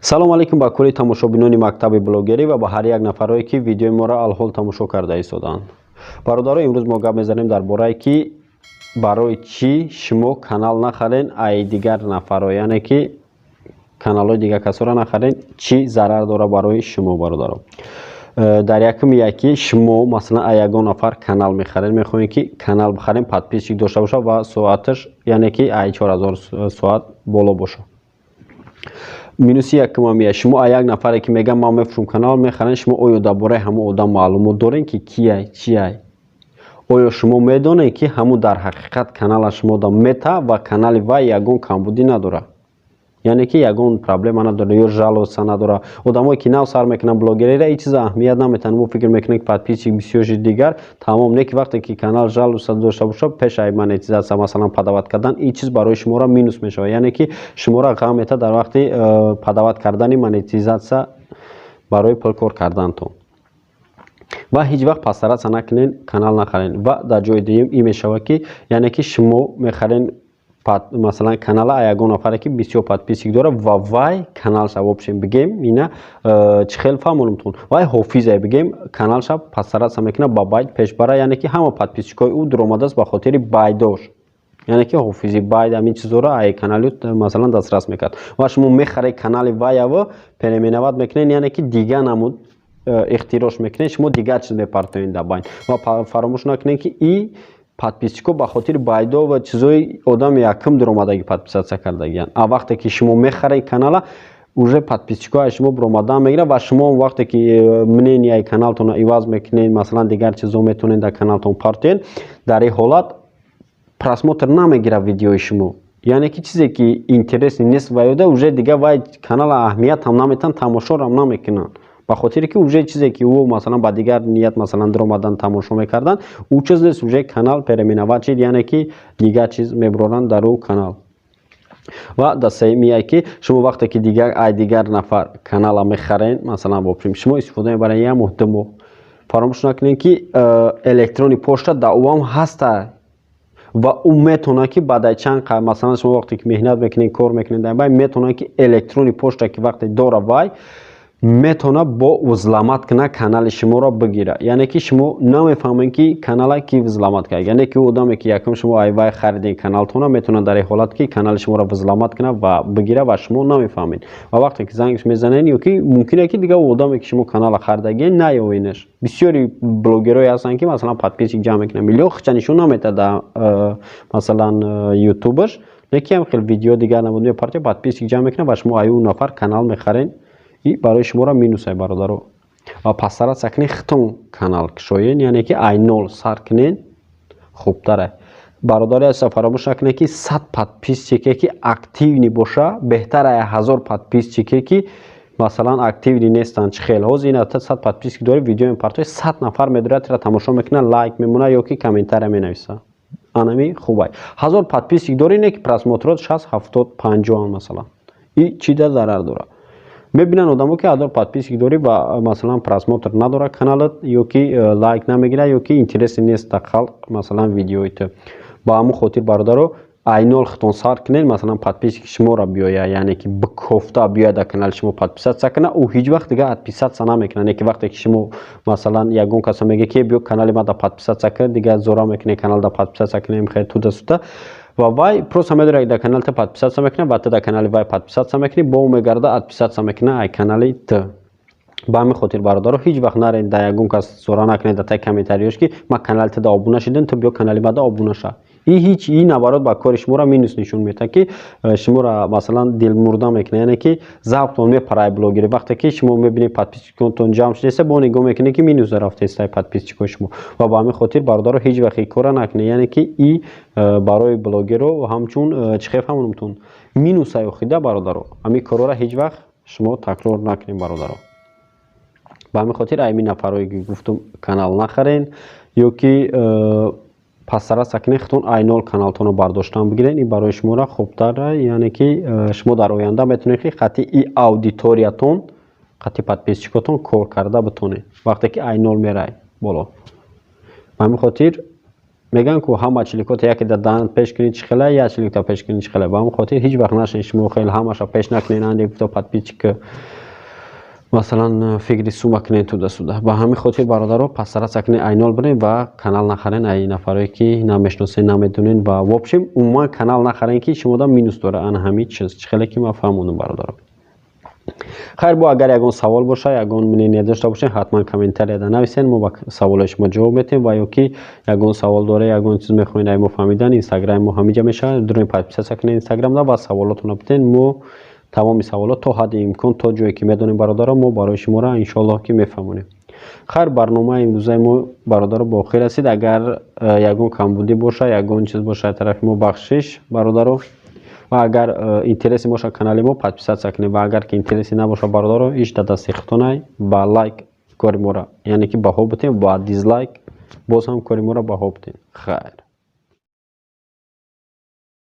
Салом алейкум ба кулли тамошобинони мактаби блогерӣ ва ба ҳар як нафарое, ки видеои моро алҳол тамошо карда истодаанд. Бародаро, имрӯз мо гап мезанем дар бораe ки барои чӣ шумо канал нахарен ай дигар нафаро, яъне ки каналҳои дигар касоро нахарен, чӣ зарар дора барои шумо. Бародаро, дар якуми яки шумо, масалан, ай ягон нафар канал мехарен, мехоҳем ки канал бихарем, подписчик дошта бошад ва соаташ, яъне ки ай 4000 соат боло бошад. Минуси якумам я: шумо а як нафаре, ки мегӯям, ман мефурӯшам, канал мехарен, шумо оё дар бораи ҳамон одам маълумот дорем, ки кияй, чияй? Оё шумо медонед, ки ҳамун дар ҳақиқат канала шумо да мета ва канали вай ягон камбудӣ надорад, яъне ки ягон проблема надорад ё жалоба надорад? Одамое, ки нав сар мекунанд блогериро, ин чиза аҳамият наметиҳанд. Мо фикр мекунем, ки подписчик бисёр шуд, дигар тамом. Не, ки вақте ки канал жалоба дошта бошад, пеш ай монетизатсия, масалан, подавать кардан, ин чиз барои шуморо минус мешавад, яъне ки шуморо ғам метаҳад дар вақти подавать кардани монетизатсия барои пул кор кардантон. Ва ҳеҷ вақт постараться накунед, канал нахаред. Ва дар ҷои дуюм ин мешавад, ки яъне ки шумо мехаред, масалан, канала а ягон нафаре, ки бисёр подписчик дорад, ва вай каналша, в общем, бигем, ина чӣ хел фаҳмонумтон, вай ҳофизе, бигем, каналша постараться мекунад, ба байт пеш бара, яъне ки ҳама подписчикҳои ӯ дуромадааст ба хотири байдош, яъне ки ҳофизи байд ҳамин чизҳоро ай канали масалан дастрас мекард. Ва шумо мехаред канали ваяво, переименовать мекунед, яъне ки дигар намуд ихтирош мекунед, шумо дигар чиз мепартоед дар байн. Ва фаромӯш накунед, ки и подписчикҳо ба хотири байдо ва чизҳои одами якум дуромадагӣ подписаться кардагиянд. А вақте ки шумо мехаред канала, уже подписчикҳо аз шумо биромадан мегиранд. Ва шумо вақте ки мненияи каналтонро иваз мекунед, масалан, дигар чизҳо метавонед дар каналтон партоед, дар ин ҳолат просмотр намегирад видеои шумо, яъне ки чизе ки интересный нест ва ёда уже дигар вай канала аҳамият ҳам наметиҳанд, тамошоам намекунанд, ба хотире ки уже чизе ки ӯ, масалан, ба дигар ният, масалан, даромадан, тамошо мекарданд, ӯ чиз нест, уже канал переименовать шид, яъне ки дигар чиз мебуроранд дар ӯ канал. Ва дар сеюмие ки шумо вақте ки дигар ай дигар нафар канала мехарен, масалан, в общем, шумо истифода мебаред як моҳ, 2 моҳ, фаромӯш накунед, ки электронный почта дар ӯам ҳаста ва ӯ метавонад, ки баъд чанд, масалан, шумо вақте ки меҳнат мекунед, кор мекунед дар вай, метавонад, ки электронный почта, ки вақте дора, вай метавонад бо взломать кунад, канали шуморо бигирад, яъне ки шумо намефаҳмед, ки канала ки взломать кард. Яъне ки одаме, ки якум шумо ай вай харидем каналтона, метавонад дар ин ҳолат ки канали шуморо взломать кунад ва бигирад ва шумо намефаҳмед. Ва вақте ки зангш мезанед, ё ки мумкине, ки дигар одаме, ки шумо канала харидагиед, наёвенаш. Бисёри блогерое ҳастанд, ки, масалан, подписчик ҷамъ мекунанд миллион, хича нишон наметад дар масалан, ютубаш, лекин ҳам хел видео дигар набуд, мепартояд, подписчик ҷамъ мекунад ва шумо ай ӯ нафар канал мехаред. И барои шуморо минусай, бародаро. Ва постараться кунед, хитон канал кушоед, яъне ки ай нол сар кунед, хубтаре. Бародари азиза, фаромӯш накунед, ки 100 подписчике, ки активный боша, беҳтар ай 1000 подписчике, ки, масалан, активный нестанд. Чӣ хел? Ҳозир ина 100 подписчик дорӣ, видео мепартои, 100 нафар медорад, тира тамошо мекунад, лайк мемонад ё ки комментария менависад, анами хубай. 1000 подписчик дорӣ, не ки просмотрот 60, 70, 50, масалан, и чӣ да зарар дорад? Мебинанд одамо, ки 1000 подписчик дорӣ ва, масалан, просмотр надорад каналат, ё ки лайк намегирад, ё ки интересный нест да халқ, масалан, видеои ту. Ба ҳамон хотир, бародаро, ай нол хитон сар кунед. Масалан, подписчики шуморо биёяд, яъне ки бикофта биёяд, дар канали шумо подписаться кунад, ӯ ҳеҷ вақт дигар отписаться намекунад. Не ки вақте ки шумо, масалан, ягон касо мегӯяд, ки биё, канали мада подписаться кун, дигар зора мекунед, каналда подписаться кунем, хел туда сюда, ва вай просто медонад, ки дар канали ту подписаться мекунад ва ту дар канали вай подписаться мекунӣ, бо мегарда, отписаться мекунад ай канали ту. Ба ҳамин хотир, бародаро, ҳеҷ вақт наред, дар ягон кас зора накунед дар таи комментариёш, ки ман канали туда обуна шудам, ту биё, канали мада обуна ша. И ҳеҷ, и наоборот ба кори шуморо минус нишон медиҳад, ки шуморо, масалан, дилмурда мекунад, яъне ки завқтон мепарад блогери. Вақте ки шумо мебинед, подписчикотон ҷамъ шудааста, бо нигоҳ мекунед, ки минус рафтааста подписчикои шумо. Ва ба ҳамин хотир, бародаро, ҳеҷ вақт ин корро накунед, яъне ки и барои блогеро ҳамчун чӣ хел фаҳмонумтон, минусай охида. Бародаро, ҳамин корҳоро ҳеҷ вақт шумо такрор накунед, бародаро. Ба ҳамин хотир ҳамин нафарое, ки гуфтум, канал нахарен ё ки постараться кунед, худтон ай нол каналтонро бардоштан бигиред. Ин барои шуморо хубтар, яъне ки шумо дар оянда метавонед, ки хати и аудиториятон, хати подписчикотон кор карда битонед, вақте ки ай нол мерай боло. Ба ҳамин хотир. Мегӯянд, ку ҳама чиликота яке дар даҳан пеш кунӣ, чӣ хела, як чиликта пеш кунӣ, чӣ хела. Ба ҳамин хотир ҳеҷ вақт нашед, шумо хел ҳамаша пеш накунед, анде гуфта подписчик, масалан, фикри сума кунед туда-сюда. Ба ҳамин хотир, бародаро, постараться кунед, ай нол бирен ва канал нахарен ай нафарое, ки намешиносед, намедонед. Ва в общем, умуман канал нахарен, ки шумода минус дора. Ана ҳамин чиз, чӣ хеле ки ман фаҳмондам, бародаро. Хайр, бо агар ягон савол боша, ягон мнение дошта бошед, ҳатман комментарияда нависед, мо ба саволои шумо ҷавоб метиҳем. Ва ё ки ягон савол доре, ягон чиз мехоҳед ай мо фаҳмидан, инстаграми мо ҳамиҷа мешавад. Дурен, подписаться кунед инстаграмда ва саволотонро бидиҳед. Мо тамоми саволот то ҳадди имкон, то ҷое ки медонем, бародаро, мо барои шуморо иншоаллоҳ ки мефаҳмонем. Хайр, барномаи имрӯзаи мо, бародаро, ба охир расид. Агар ягон камбудӣ боша, ягон чиз боша, аз тарафи мо бахшиш, бародаро. Ва агар интересный боша канали мо, подписаться кунед. Ва агар ки интересный набоша, бародаро, иш дар дасти худтонай. Ба лайк кори моро, яъне ки баҳо битем, ба дизлайк боз ҳам кори моро баҳо битем. Хайр.